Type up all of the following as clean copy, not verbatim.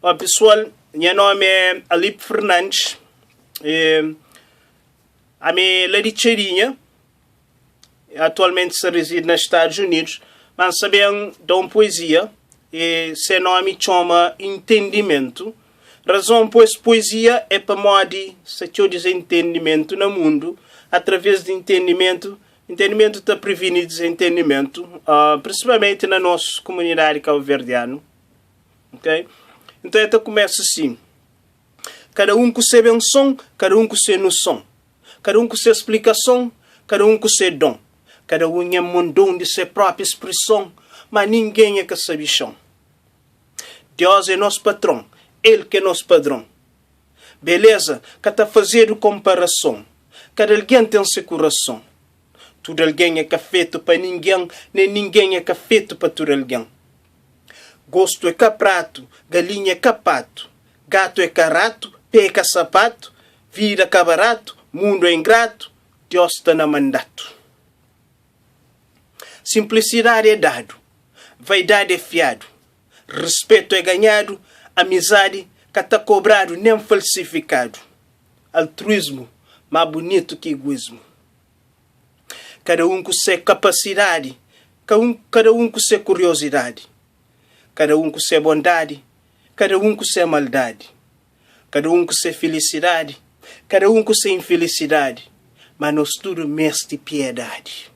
Ó pesoal, nha nómi é Alipe Fernandes, e ami é la di Txadinha, atualmenti sta rezidi na Stadus Unidus, ma N sta ben da un poezia, e se nómi txoma Intendimentu. Razon pa es poezia é pamodi sta txeu dizentendimentu na mundu, através di intendimentu, intendimentu ta privini dizentendimentu, prinsipalmenti na nos kumunidadi kabuverdianu. Ok? Então el ta kumesa assim, Kada un ku se benson, kada un ku se nuson, kada un ku se splikason, kada un ku se don, kada un é mondon di se própi spreson, má ningen é ka sabixon. Deus é nos patron, el ki é nos padron. Beleza ka ta fazedu konparason, kada algen ten se kurason. Tudu algen é ka fetu pa ningen, nen ningen é ka fetu pa tudu algen. Gostu é ka pratu, galinha é ka patu, gatu é ka ratu, pé é ka sapatu, vida ka baratu, mundu é ingratu, Deus sta na mandatu. Sinplisidadi é dadu, vaidadi é fiadu, rispetu é ganhadu, amizadi ka ta kobradu nen falsifikadu, altruismu má bunitu ki iguismu. Kada un ku se kapasidadi, kada un ku se kuriosidadi, kada un ku se bondadi, kada un ku se maldadi, kada un ku se filisidadi, kada un ku se infilisidadi, ma nos tudu meste piedadi.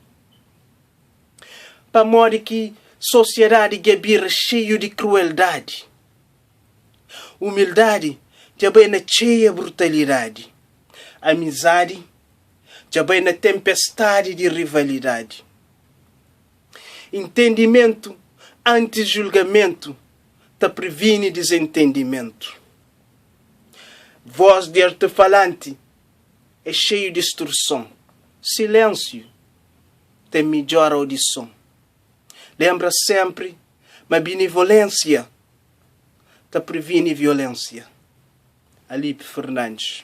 Pamodi ki sosiedadi dja bira xeiu di krueldadi? Umildadi dja bai na txeia brutalidadi, amizadi dja bai na tenpestadi di rivalidadi. Intendimentu antis julgamentu ta privini dizentendimentu. Vós di artefalanti é xeiu di struson, silénsiu ten midjór audison. Lenbra sénpri ma binivolénsia ta privini violénsia. Alipe Fernandes.